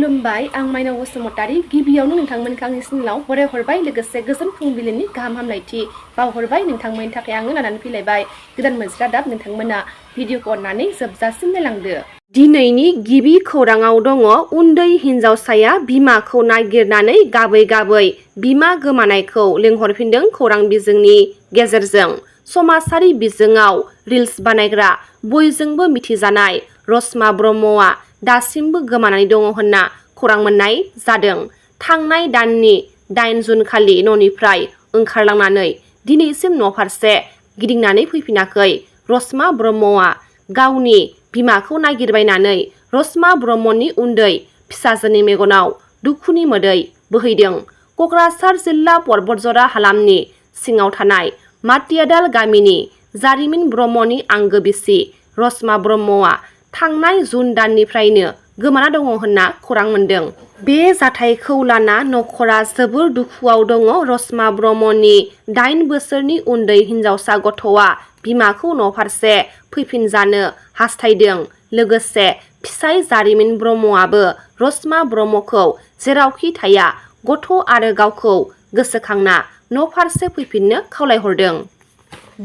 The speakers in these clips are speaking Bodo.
खुलुमबाय आं माइनाव बसुमतारी गिबियावनो नोंथांमोनखौ आंनि सिनाव बराय हरबाय लोगोसे गोजोन फुंबिलिनि गाहाम हामलायथि बावहरबाय नोंथांमोननि थाखाय आङो लानानै फैलायबाय गोदान मोनसे रादाब नोंथांमोना भिडिअखौ अननानै जोबजासिम नायलांदो। दिनैनि गिबि खौराङाव दङ उन्दै हिन्जावसाया बिमाखौ नागिरनानै गाबै गाबै बिमा गोमानायखौ लिंहरफिनदों खौरां बिजोंनि गेजेरजों। समाजारि बिजोङाव रिल्स बानायग्रा बयजोंबो मिथिजानाय रसमा ब्रह्मआ दासिमबो गोमानानै दङ होनना खौरां मोननाय जादों। थांनाय दाननि 8 जुन खालि न'निफ्राय ओंखारलांनानै दिनैसिम न'फारसे गिदिंनानै फैफिनाखै रसमा ब्रह्मआ। गावनि बिमाखौ नागिरबायनानै रसमा ब्रह्मनि उन्दै फिसाजोनि मेगनाव दुखुनि मोदै बोहैदों। क'क्राझार जिल्ला पर्बतजरा हालामनि सिङाव थानाय माटियादाल गामिनि जारिमिन ब्रह्मनि आंगो बिसि रसमा ब्रह्मआ थांनाय जुन दाननिफ्रायनो गोमाना दङ होनना खौरां मोन्दों। बे जाथायखौ लाना नखरा जोबोर दुखुआव दङ। रसमा ब्रह्मनि 8 बोसोरनि उन्दै हिन्जावसा गथ'आ बिमाखौ न'फारसे फैफिनजानो हास्थायदों। लोगोसे फिसाय जारिमिन ब्रह्मआबो रसमा ब्रह्मखौ जेरावखि थाया गथ' आरो गावखौ गोसोखांना न'फारसे फैफिननो खावलायहरदों।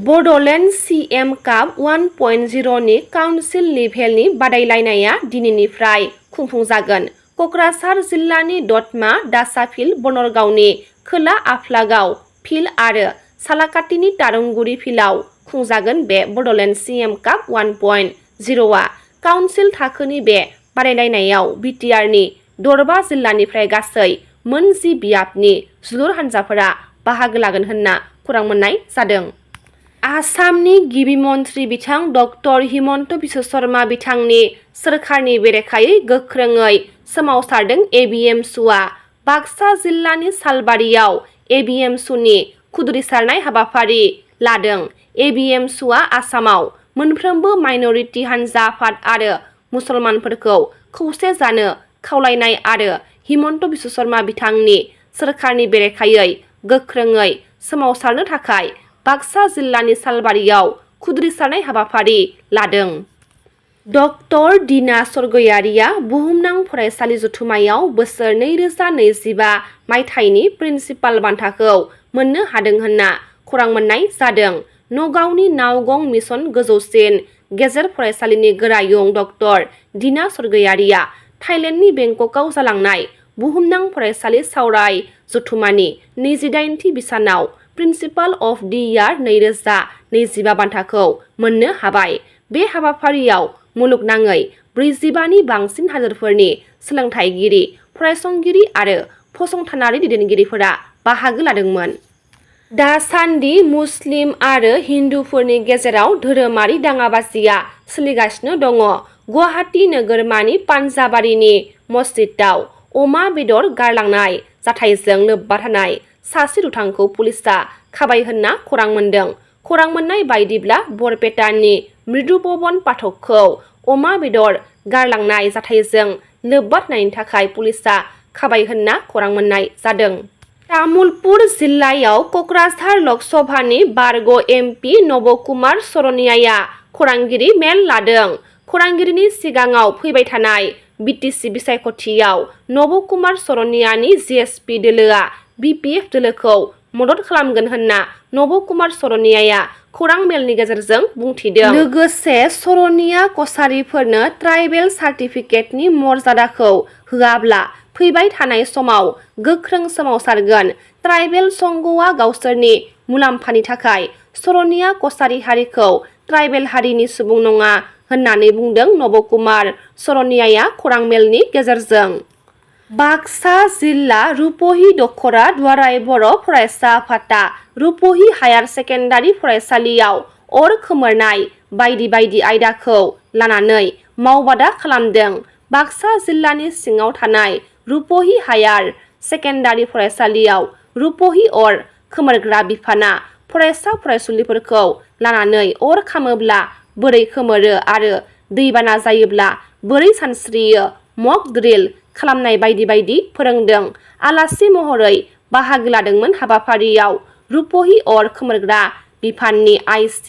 बड'लेण्ड CM काप 1.0 नि काउन्सिल लेभेलनि बादायलायनाया दिनैनिफ्राय खुंफुंजागोन। क'क्राझार जिल्लानि दतमा दासाफिल बनरगावनि खोला आफलागाव फिल्ड आरो सालाकाटिनि तारुंगुरि फिल्डआव खुंजागोन बे बड'लेण्ड CM काप 1.0 आ। काउन्सिल थाखोनि बे बादायलायनायाव BTRनि दरबा जिल्लानिफ्राय गासै मोन 10 बियाबनि जोलुर हानजाफोरा बाहागो लागोन होनना खौरां मोननाय जादों। आसामनि गिबि मन्थ्रि बिथां डक्टर हिमन्त बिश्व शर्मा बिथांनि सोरखारनि बेरेखायै गोख्रोङै सोमावसारदों ABMSUआ। बाक्सा जिल्लानि सालबारियाव ABMSUनि खुद्रिसारनाय हाबाफारि लादों। ABMSUआ आसामाव मोनफ्रोमबो माइनरिटि हानजा आफाद आरो मुसलमानफोरखौ खौसे जानो खावलायनाय आरो हिमन्त बिश्व शर्मा बिथांनि सोरखारनि बेरेखायै गोख्रोङै सोमावसारनो थाखाय बाक्सा जिल्लानि सालबारियाव खुद्रिसारनाय हाबाफारि लादों। डक्टर दिना स्वर्गयारिया बुहुमनां फरायसालि जथुम्मायाव बोसोर 2025 मायथाइनि प्रिन्सिपाल बान्थाखौ मोननो हादों होनना खौरां मोननाय जादों। नगावनि नावगं मिसन गोजौसिन गेजेर फरायसालिनि गोरायुं डक्टर दिना स्वर्गयारिया थाइलेण्डनि बेंककआव जालांनाय बुहुमनां फरायसालि सावराय जथुम्मानि 28थि बिसानाव प्रिन्सिपाल अफ दि इयार 2025 बान्थाखौ मोननो हाबाय। बे हाबाफारियाव मुलुगनाङै 45 नि बांसिन हादोरफोरनि सोलोंथाइगिरि फरायसंगिरि आरो फसंथानारि दैदेनगिरिफोरा बाहागो लादोंमोन। दासान्दि मुस्लिम आरो हिन्दुफोरनि गेजेराव धोरोमारि दाङाबाजिया सोलिगासिनो दङ। गुवाहाटी नोगोरमानि पान्जाबारिनि मस्जिदआव अमा बेदर गारलांनाय जाथायजों लोब्बा थानाय सासे दुथांखौ पुलिसआ खाबाय होनना खौरां मोन्दों। खौरां मोननाय बायदिब्ला बरपेटानि मृदु पवन पाठकखौ अमा बेदर गारलांनाय जाथायजों लोब्बा थानायनि थाखाय पुलिसआ खाबाय होनना खौरां मोननाय जादों। तामुलपुर जिल्लायाव क'क्राझार लकसभानि बारग' MP नब कुमार सरनियाया खौरांगिरि मेल लादों। खौरांगिरिनि सिगाङाव फैबाय थानाय BTC बिसायख'थियाव नब कुमार सरनियानि GSP दोलोआ BPF दोलोखौ मदद खालामगोन होनना नब कुमार सरनियाया खौरां मेलनि गेजेरजों बुंथिदों। लोगोसे सरनिया कसारीफोरनो ट्राइबेल सार्टिफिकेटनि मर्यादाखौ होआब्ला फैबाय थानाय समाव गोख्रों सोमावसारगोन। ट्राइबेल संघआ गावसोरनि मुलाम्फानि थाखाय सरनिया कसारी हारिखौ ट्राइबेल हारिनि सुबुं नङा होननानै बुंदों नब कुमार सरनियाया खौरां मेलनि गेजेरजों। बाक्सा जिल्ला रुपहि दखरा दुवाराय बर' फरायसा आफादआ रुपहि हायार सेकेन्डारि फरायसालियाव अर खोमोरनाय बायदि बायदि आयदाखौ लानानै मावबादा खालामदों। बाक्सा जिल्लानि सिङाव थानाय रुपहि हायार सेकेन्डारि फरायसालियाव रुपहि अर खोमोरग्रा बिफाना फरायसा फरायसुलिफोरखौ लानानै अर खामोब्ला बोरै खोमोरो आरो दैबाना जायोब्ला बोरै सानस्रियो मक ड्रिल खालामनाय बायदि बायदि फोरोंदों। आलासि महरै बाहागो लादोंमोन हाबाफारियाव रुपहि अर खोमोरग्रा बिफाननि IC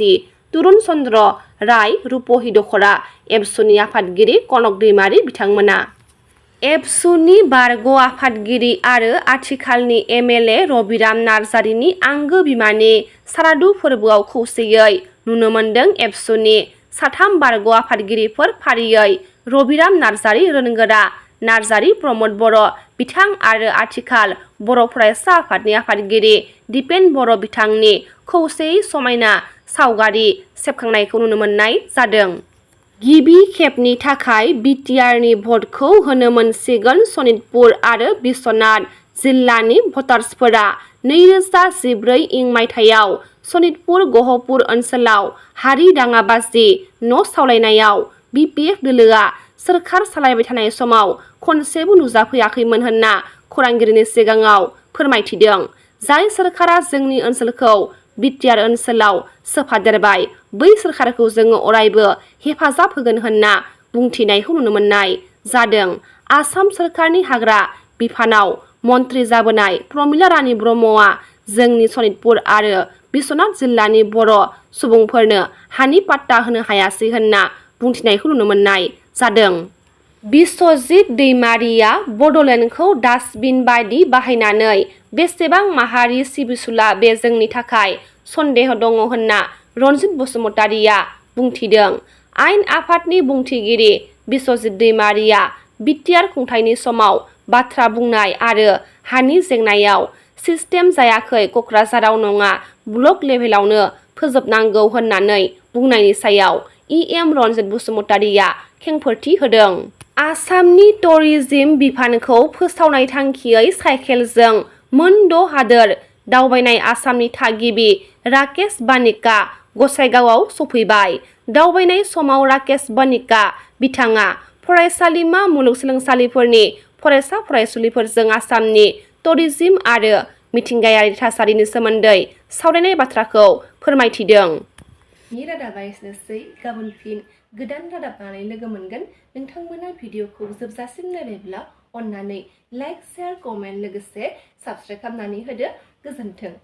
तरुण चन्द्र राय रुपहि दखरा एबसुनि आफादगिरि कनक दैमारि बिथांमोना। एबसुनि बारग' आफादगिरि आरो आथिखालनि एमएलए रबिराम नार्जारिनि आंगो बिमानि सारादु फोरबोआव खौसेयै नुनो मोन्दों। एबसुनि साथाम बारग' आफादगिरिफोर फारियै रबिराम नार्जारि, रोनगोरा नार्जारि, प्रमद बर' बिथां आरो आथिखाल बर' फरायसा आफादनि आफादगिरि दिपेन बर' बिथांनि खौसेयै समायना सावगारि सेबखांनायखौ नुनो मोननाय जादों। गिबि खेबनि थाखाय बिटिआरनि भटखौ होनो मोनसिगोन सनितपुर आरो बिश्वनाथ जिल्लानि भटार्सफोरा। 2014 इं मायथाइयाव सनितपुर गहपुर ओनसोलाव हारि दाङाबाजि न' सावलायनायाव बिपिएफ दोलोआ सोरखार सालायबाय थानाय समाव खनसेबो नुजाफैयाखैमोन होनना खौरांगिरिनि सिगाङाव फोरमायथिदों। जाय सोरखारा जोंनि ओनसोलखौ बिटिआर ओनसोलाव सोफादेरबाय, बै सोरखारखौ जोङो अरायबो हेफाजाब होगोन होनना बुंथिनायखौ नुनो मोननाय जादों। आसाम सोरखारनि हाग्रा बिफानाव मन्थ्रि जाबोनाय प्रमिला रानी ब्रह्मआ जोंनि सनितपुर आरो बिश्वनाथ जिल्लानि बर' सुबुंफोरनो हानि पाट्टा होनो हायासै होनना बुंथिनायखौ नुनो मोननाय जादों। बिश्वजित दैमारिया बड'लेण्डखौ डास्टबिन बायदि बाहायनानै बेसेबां माहारि सिबिसुला बे जोंनि थाखाय सन्देह दङ होनना रनजित बसुमतारिया बुंथिदों। आयेन आफादनि बुंथिगिरि बिश्वजित दैमारिया बिटिआर खुंथायनि समाव बाथ्रा बुंनाय आरो हानि जेंनायाव सिस्टेम जायाखै, क'क्राझाराव नङा ब्लक लेभेलावनो फोजोबनांगौ होननानै बुंनायनि सायाव इएम रनजित बसुमतारिया खेंफोरथि होदों। आसामनि टुरिजिम बिफानखौ फोसावनाय थांखियै साइकेलजों मोन 6 हादोर दावबायनाय आसामनि थागिबि राकेश बानिकआ गसाइगावआव सफैबाय। दावबायनाय समाव राकेश बानिकआ बिथाङा फरायसालिमा मुलुगसोलोंसालिफोरनि फरायसा फरायसुलिफोरजों आसामनि टुरिजिम आरो मिथिंगायारि थासारिनि सोमोन्दै सावरायनाय बाथ्राखौ फोरमायथिदों। रादाबा एसेनोसै। गाबोन फिन गोदान रादाब लानानै लोगो मोनगोन। नोंथांमोना भिडिअखौ जोबजासिम नायबायब्ला अन्नानै लाइक, शेयार, कमेन्ट लोगोसे साबस्क्राइब खालामनानै होदो। गोजोन्थों।